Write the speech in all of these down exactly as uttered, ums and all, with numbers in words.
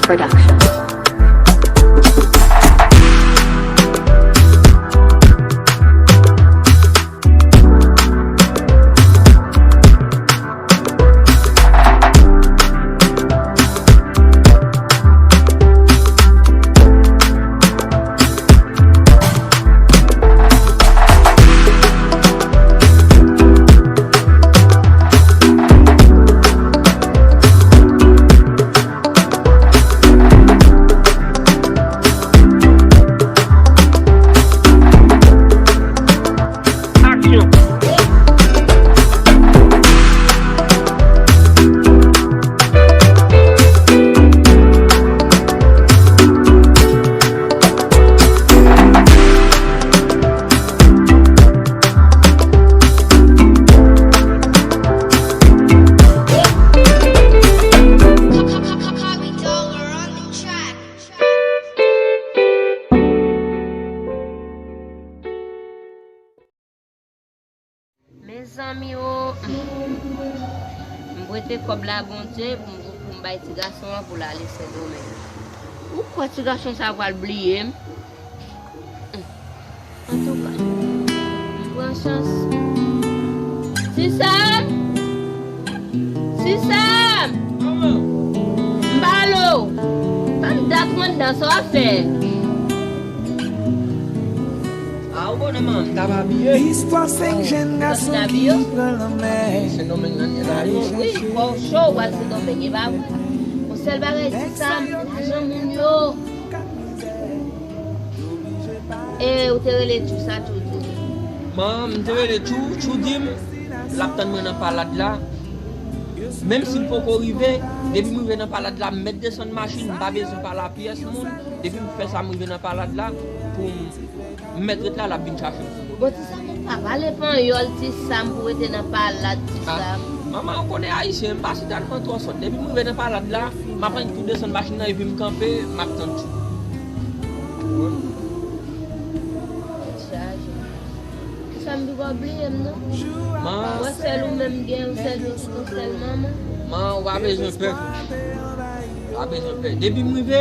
Production. Aksyon! Mezanmi o, m prete kòb la Bondye pou m, pou m bay ti gason an pou l ale Sendomeng. Ou kwè ti gason sa pral bliye m? Antouka, m pran chans. Ti sè m! Ti sè m! M ba l ou! Tann dat mwen anndan, sa w ap fè? A, ou konnen manman m t ap abiye. Istwa senk jenn gason ki pran lanmè. Sendomeng nan, l ale chèche. Wi, fò w cho, w al Sendomeng, e pa vre? Yon sèl bagay, ti sa, lajan moun yo. E ou te rele Tchou sa, Tchou di w? Manman m te rele Tchou, Tchou di m l ap tann mwen nan palad la. Menm si l poko rive, depi m rive nan palad la, m mèt desann machin, m pa bezwen pale a pyès moun. Depi m fè sa, m rive nan palad la, pou m, m mèt ret la, l ap vin chache m. Bon, ti sa, m pa pale panyòl, ti sa, m pou rete nan palad, ti sa. Manman, ou konnen ayisyen, m pa chita devan twò sòt. Depi m rive nan palad la, m ap annik tou desann machin nan, epi m kanpe, m ap tann Tchou. Chaje. Ti sa, m pi pa bliye m, non. Man. Mwen sèl ou menm gen, yon sèl pitit, yon sèl manman. Man, ou pa bezwen pè. Ou pa bezwen pè. Depi m rive,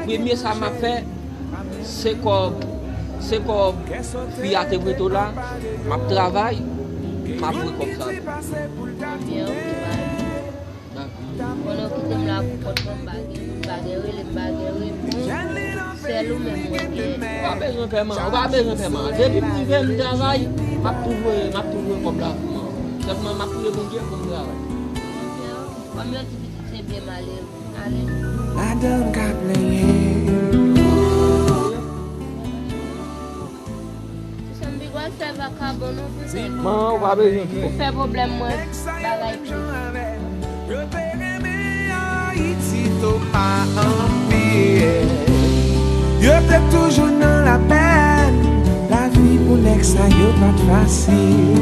premye sa m ap fè, se kòb, se kòb fi a te prete w la, m ap travay, m ap voye kòb sa. Ebyen, ok, bye. Dakò. Konnen w kite m la pou kont mwen, m pa gen, m pa gen rele, m pa gen repons. Sèl ou menm mwen gen. Ou pa bezwen pè, man. Ou pa bezwen pè, man. Depi m rive, m travay, m ap tou voye, m ap tou voye kòb la pou man. Sèlman, m ap priye Bondye pou m travay. Ok, ok. Kòm yo di pitit se byen malere. Ale. Madanm ka plenyen. Ti sa m pi pral fè vakabon non, ti sa. Man, ou pa bezwen pè. Ou fè pwoblèm mwen bagay plis. Yo te renmen Ayiti, Toma anpil. Yo te toujou nan lapèn. Lavi pou nèg sa yo pa t fasil.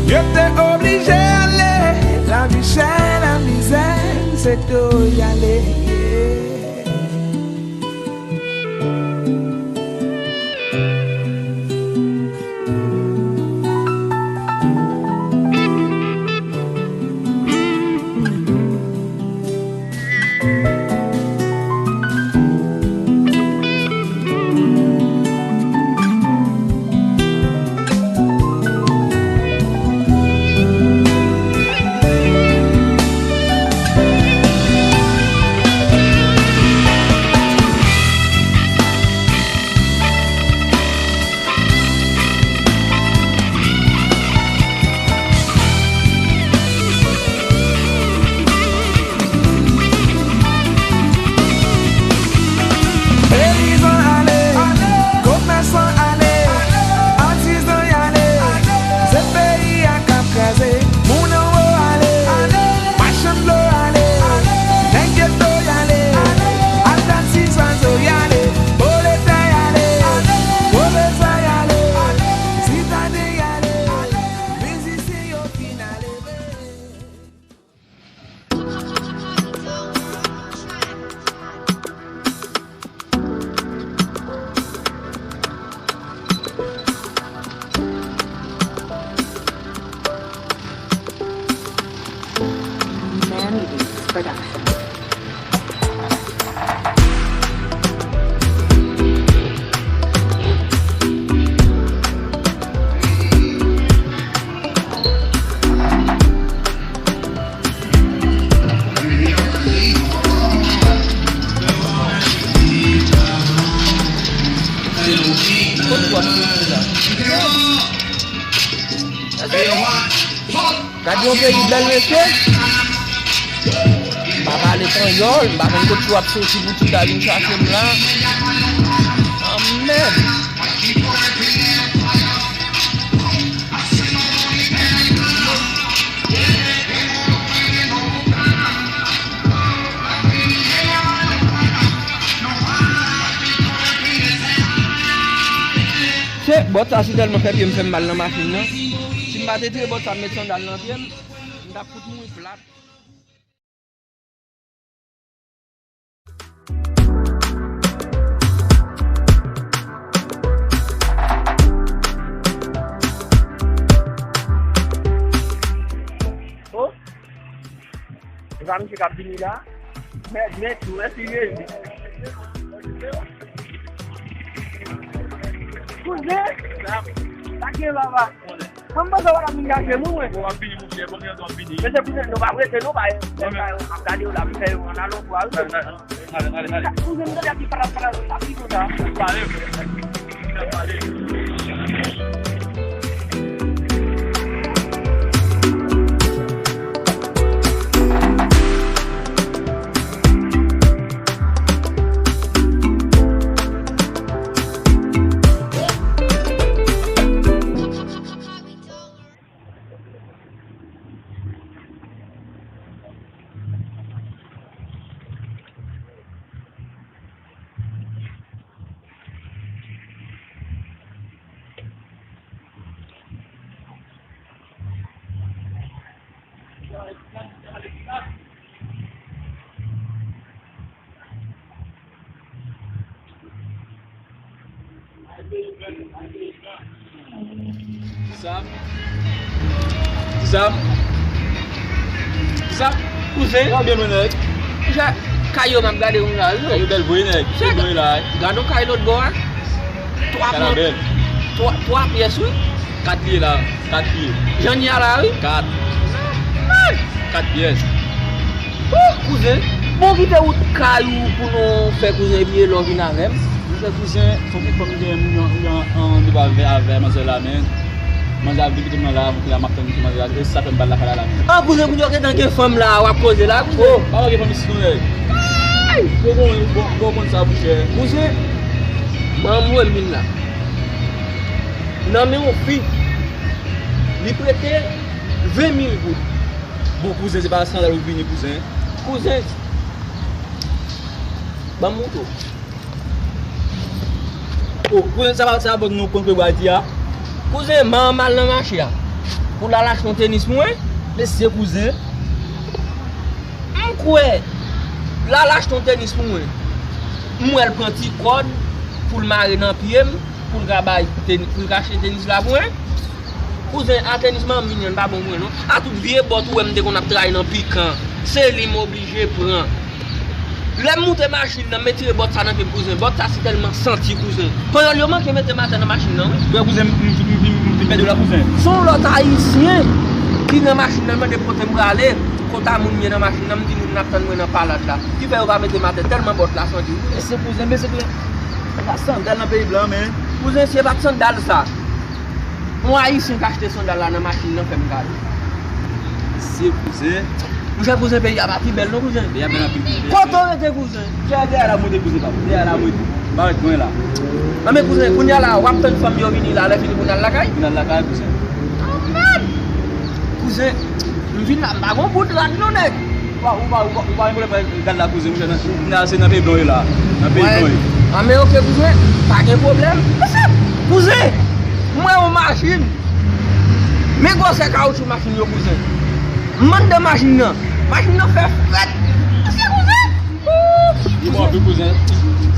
Yo te oblije ale. Lavi chè, lamizè, se do y ale. Gad yon peyi bèl, mesye. M pa pale panyòl, m pa konn kot w ap soti pou tou ta vin chache m la. Anmèd! Se bòt sa si tèlman fè pye m fè m mal nan machin nan. Si m pa te tire bòt sa m met sandal nan pye m, m t ap fout mouri plat. Oh, e pa misye k ap vini la? Mèd, mèd, mèsi Jezi. Kouzen, sa gen papa. Mwen panse w ap vin chache nou, mwen. Bon, w ap vini, monchè, bon, w ap vini. Mesye, kouzen, nou pa prese, nou pa, ap gade w la, m fè yo ann alon fwa, wi. Ale, ale, ale, ale. Kouzen, m tande ap di pala, pala, sa pi konsa. Pale, frè. Pale. Sa. Sa. Sa. Kouzen. Sa byen, mon nèg. Kay yo m ap gade yon la, wi. Kay yo bèl vre, nèg. Bèl vre la, wi. Gade yon kay lòt bò a. Twa pòt. Twa, twa pyès, wi. Kat li ye la. Kat li ye. Jan n ye a la, wi. Kat. Kat pyès. Wouh, kouzen. Bon, kite wout kay ou pou nou fè kouzen epi lè w vin avè m. Monchè kouzen, fòk ou fè m gen yon, yon, yon, yon deba avè, avè manzè la, men. Manzè ap vin kite m nan la, m ap tann kite manzè la, e sa fè m pa al lakay la, la, men. Ah, kouzen, kounye a w gentan gen fanm la, w ap koze la, kouzen. Oh, pa gen fanm isit non, nèg. Ay! Bon, bon, bon, bon, konn sa, monchè. Kouzen, manman m voye m vin la. Nan men yon fi, li prete ven mil goud. Bon, kouzen, se pa sandal ou vini, kouzen. Kouzen, ban m montre w. Oh, kouzen, sa pa, sa pa nou konn ke w a di a? Kouzen, manman m al nan mache a pou l al achte yon tenis pou mwen. Mesye, kouzen. M kwè l al achte yon tenis pou mwen. M wè l pran ti kòd pou l mare nan pye m, pou l ka bay teni-, pou l ka achte tenis la pou mwen. Kouzen, a tenis manmi m nan pa bon pou mwen non. A tout vye bòt ou wè m te konn ap tray nan pikan, se li m oblije pran. Lè m moute machin nan, m retire bòt sa nan pye m, kouzen. Bòt sa si tèlman santi, kouzen. Panyòl yo manke mete m atè nan machin nan, wi. Wè, kouzen, m, m, m, m, m fin pèdi w la, kouzen. Se yon lòt ayisyen ki nan machin nan, l mande kote m prale, kot a moun m ye nan machin nan, m di moun nan ap tann mwen nan palad la. Ki fè yo pa mete m atè, tèlman bòt la santi. Mesye, kouzen, mesye, kouzen. Sa sandal nan peyi blan, men. Kouzen, se pa t sandal sa. Yon ayisyen k achte sandal la nan machin nan fè m kado. Se kouzen. Monchè, kouzen, peyi a pa pi bèl non, kouzen. Peyi a bèl anpil, kouzen. Kote w rete, kouzen? Dèyè, dèyè la m rete, kouzen, pa. Dèyè la m rete. M pa ret lwen la. Anben, kouzen, kounye a la, w ap tann fanm yo vini la, lè fini pou n al lakay? Pou n al lakay, kouzen. Anmèd! Kouzen, m vin la, m pa gon bout rad non, nèg. Ou pa, ou pa, ou pa, ou pa gen pwoblèm avèk gad la, kouzen, monchè, nan, nan, se nan peyi blan w ye la. Nan peyi blan w ye. Ah, men oke, kouzen, pa gen pwoblèm. Kouzen, m wè yon machin. Men gwosè kawoutchou machin yo, kouzen. M anndan machin nan. Machin nan fè frèt. Mesye, kouzen. Ou bon, wi, kouzen.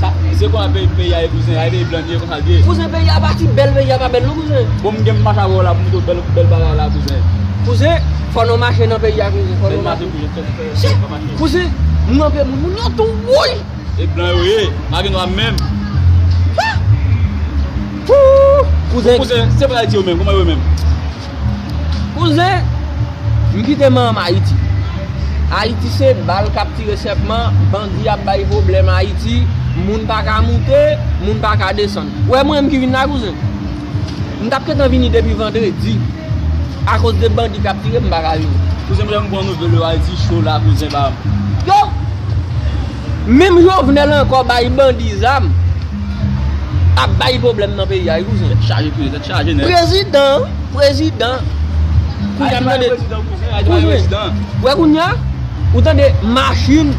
Sa, se kon peyi, peyi a ye, kouzen. A ye peyi blan li ye, konsa l ye. Kouzen, peyi a pa ti bèl, peyi a pa bèl non, kouzen. Bon, m gen m mache avè w la, pou m di w bèl, bèl bagay la, kouzen. Kouzen, fò nou mache nan peyi a, kouzen. Fò nou mache. Kouzen, m ranpe moun, moun yo tou wouy. E blan yo ye, pa gen nwa menm. Wouh! Kouzen. Kouzen, se pa Ayiti yo menm, kòman yo menm? Kouzen, m kite manman m Ayiti. Ayiti se bal k ap tire sèpman, bandi ap bay pwoblèm Ayiti, moun pa ka moute, moun pa ka desann. Ou wè mwen menm ki vin la, kouzen? M t ap gentan vini depi vandredi. Akoz de bandi k ap tire m pa ka vini. Kouzen, m janm pran nouvèl yo, Ayiti cho la, kouzen, ba m. Yo! Menm Jovenel ankò bay bandi zam, ap bay pwoblèm nan peyi a, wi, kouzen. Tèt chaje, kouzen, tèt chaje nèt. Prezidan, prezidan. Kounya m tande. Prezidan, kouzen, Ayiti pa gen prezidan. Wè kounya, ou tande machin,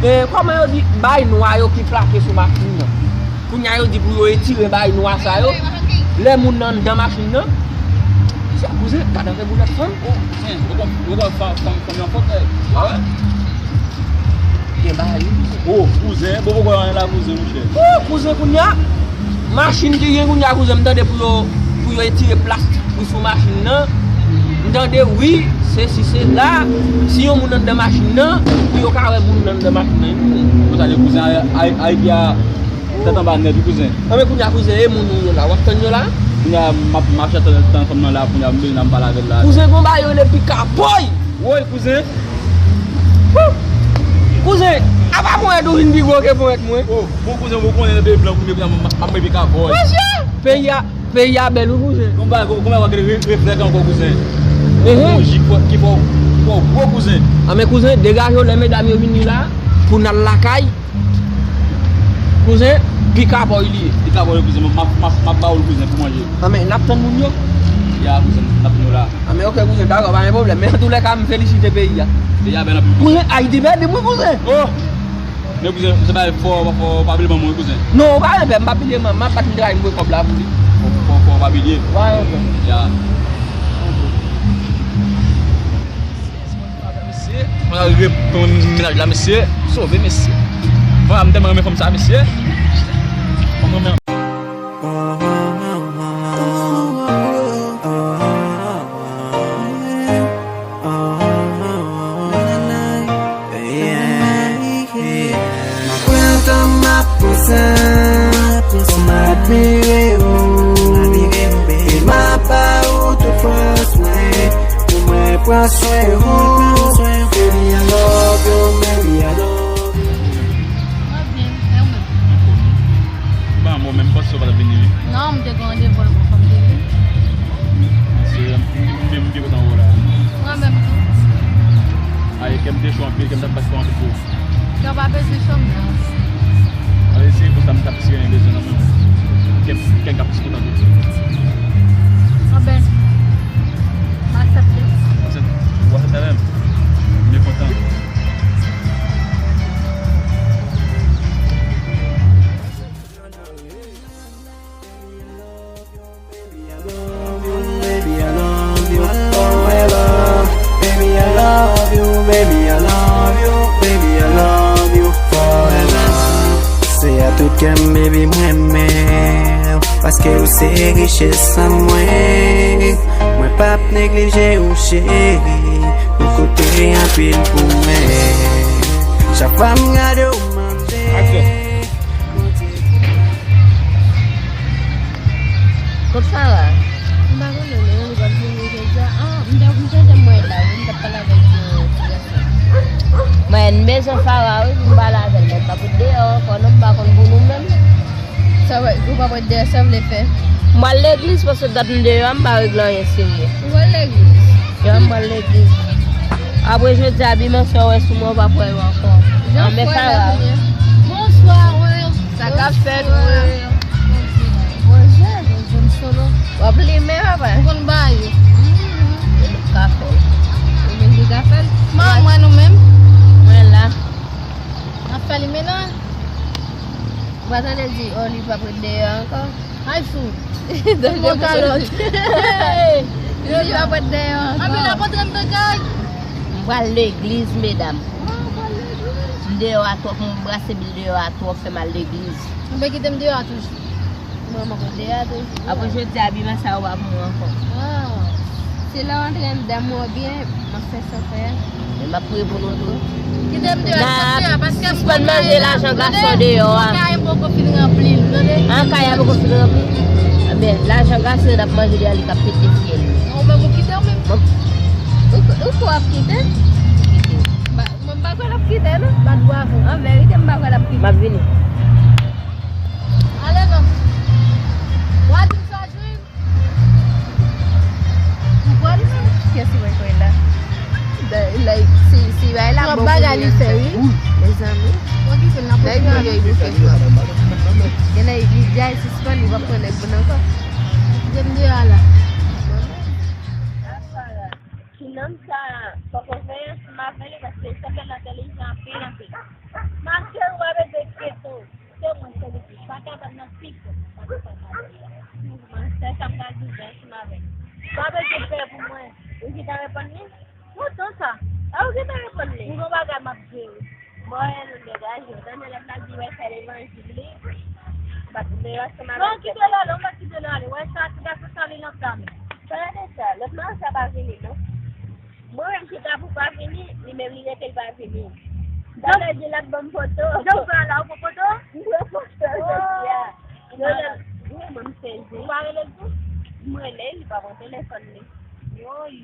eh, kòman yo di, bay nwa yo ki plake sou machin nan. Kounya yo di pou yo etire bay nwa sa yo. Lè moun nan anndan machin nan, se kouzen, gad antre boulèt fanm. Oh, kouzen, ou konn, ou konn fanm, fanm, fanm yon fòt, eh. Ah wè? Gen bagay wi. Oh, kouzen, bon, poko anyen la, kouzen, monchè. Oh, kouzen, kounya, machin ki gen kounya, kouzen, m tande pou yo, pou yo etire plastik ki sou machin nan. M tande, wi, se si, se la. Si yon moun anndan machin nan, pou yo ka wè moun nan anndan machin nan, wi, kouzen. Konsa, le kouzen, ay, ay, ay, Tèt anba nèt wi, kouzen. Anben kounya, kouzen, e moun ou ye la? W ap tann yo la? Kounya, m ap mache tann, tann fanm nan la, kounya, m bezwen m pale avè l la. Kouzen, gon bagay yo rele pikapòy! Woy, kouzen! Wou! Kouzen, apa ponyèt ou vin pi gwo ke ponyèt mwen? Oh, bon, kouzen, ou konnen nan peyi blan, kounya, m ap, m ap, m ap mete pikapòy. Monchè! Peyi a, peyi a bèl wi, kouzen. Gon bagay, gon bagay ki rele re-, reflèk ankò, kouzen. Ehe. Gon jip ki fè w, ki fè w gwo, kouzen. Anben kouzen, degaje w lè medam yo vini la, pou n al lakay. Kouzen, pikapòy li ye. Pikapòy, kouzen, m ap, m ap, m ap ba ou l, kouzen, pou manje. Anben, n ap tann moun yo. Ya, kouzen, n ap tann yo la. Anben, oke, kouzen, dakò, pa gen pwoblèm. Men antoulèka, m felisite peyi a. Peyi a bèl anpil, kouzen. Kouzen, Ayiti pèdi m wi, kouzen. Oh! Men kouzen, se pa fò, fò, pa vle ban mwen, kouzen. Non, ou pa gen pè, m pa bliye, man, m ap bat m travay, m voye kòb la pou li. Fò, fò, fò, pa bliye. Wa, oke. Ya. Mesye, mwen al reponn mennaj la, mesye. Sove, mesye. Vwala, m tèlman renmen fanm sa, mesye. Fanm renmen. M ap pran tan m ap pran sa pou m admire ou. E m ap ba ou tout fòs mwen pou mwen pran swen ou. Baby, I love you, baby, I love you. Mwen byen, e ou menm? Anfòm wi. Ou pa wè m menm, m panse w pa t ap vini wi. Non, m te gen randevou avè w, fò m te vin. Se, m, m, m byen kontan wè w la. Mwen menm tou. Ay, kè m te cho anpil, kè m t ap bat kò anpil pou ou. Kè w pa bezwen cho m nan. Ay, se konsa m t ap tire yon bezwen nan men w. Kè m, kè m t ap ti kontan tou. Anben, m aksepte. W aksepte? W aksepte avè m? M byen kontan. Baby, I love you forever. Baby, I love you, baby, I love you, baby, I love you forever. Se a tout kè m, baby, m renmen w, paske ou se richès an mwen. Mwen p ap neglije ou, cheri, ou koute anpil pou mwen. Chak fwa m gade w, m mande. Kot Farah? M pa konnen non, li pa t vini jodi a. Ah, m te, m te janm wè l la wi, m t ap pale avèk yon ti gason. Mwen, m bezwen Farah wi, pou m pale avè l, men m pa pou deyò ankò non, m pa konn pou nou menm. Sa w, ou pa pou deyò, sa w vle fè? M al legliz, paske dat m deyò a, m pa regle anyen serye. Ou al legliz? Ya, m al legliz. Apre jodi a, dimanch, si w wè sou mwen, w p ap wè yo ankò. Anben Farah. Bonswa, Royal. Sa k ap fèt, Royal? Bonjou, bonjou, m solo. W ap limen, papa? Ou konn bagay yo. Ou ka fè l. Ou menm ki ka fè l? Manman, nou menm? Mwen la. N ap fè limen nan? Ou pa tande di, oh, li p ap ret deyò ankò? Ay, fou. Tout moun kalòt. Li p ap ret deyò ankò. Anpil ap antre anndan kay. M pral legliz, medam. Ah, ou pral legliz? M deyò a twòp, m brase bil deyò a twòp, fè m al legliz. Ou vle kite m deyò a toujou? Mwen, mwen konn deyò a toujou. Apre jodi a, dimanch sa, ou pa pou mwen ankò. Ah. Se lè w antre anndan mwen byen, m ap fè sa w fè a. Men m ap priye pou nou tou. Kite m deyò, kite m deyò, paske sispann manje lajan gason deyò a. Mwen kay poko fin ranpli, tande? An, kay a poko fin ranpli. Anben, lajan gason yo n ap manje deyò a, li k ap pete fyèl. Ou menm ou kite w menm? Ou, ou kwè w ap kite? Kite. Ba, mwen m pa kwè l ap kite non. Bat bwavo. An verite, m pa kwè l ap kite. M ap vini. Ale non. W a di m sa jwenn. M Like, si, si bay la bon bagay li fè, wi. Mezanmi. Nèg yo, yo, yo fè fò. Gen nèg li deja sispann, li pa pran nèg moun ankò. Jan de a la. Ti nonm sa, fòk ou veye ansanm avè li, paske li sanble l entèlijan anpil, anpil. Mache ou ap ede keto. Se mwen, se li ki pa kapab nan pik. Mwen, se sa m ta di, ansanm avè l. Pa bezwen pè pou mwen. Ou ki ta reponn li? Lontan sa. A ou ki ta reponn li? M gon bagay m ap jere. Mwen, nou degaje. Ou tande lòt la di, wè, fè levanjil li. Bat m ansanm avè l. Non, kite l ale, ou mèt kite l ale. Wè sa, ti gason sa, li nan pla m. Pale de sa, lòt mari sa pa vini, non. Mwen menm, chita pou pa vini, li menm li rete l pa vini. Sa vle di l ap ban m poto. Jan w fè la, ou pran poto? M pran poto jodi a. Yo, lè, wi, mwen, m sezi. Ou pa rele l tou? M rele l, li pa pran telefòn li. Woy.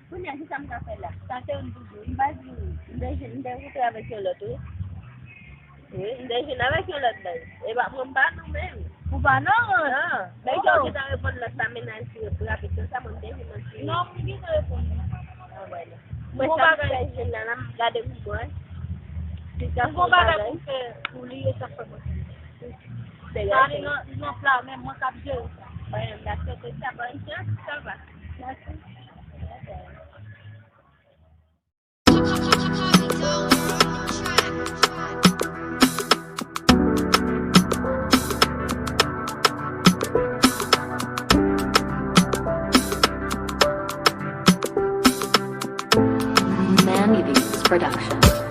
Kounye a, kisa m ka fè la? Sa se youn toujou. M pa di, m te, m te rankontre avèk yon lòt, wi. Wi, m te jwenn avèk yon lòt nèg. E pa mwen, m pa non menm. Ou pa non? Non. Men jan ou te reponn lòt la, mennaj li rapid konsa, mwen, m te jwenn yon ti. Non, m te reponn. Ah, wè, non. Mwen, sa m fè jwenn la, la, m gade pou mwen. Ou gon bagay pou fè pou li, e sa fè mwen. Sa li nan, li nan pla, men mwen k ap jere sa. Mwen, m ap swete sa, bòn chans, sa va. Mèsi. Manny D's Production.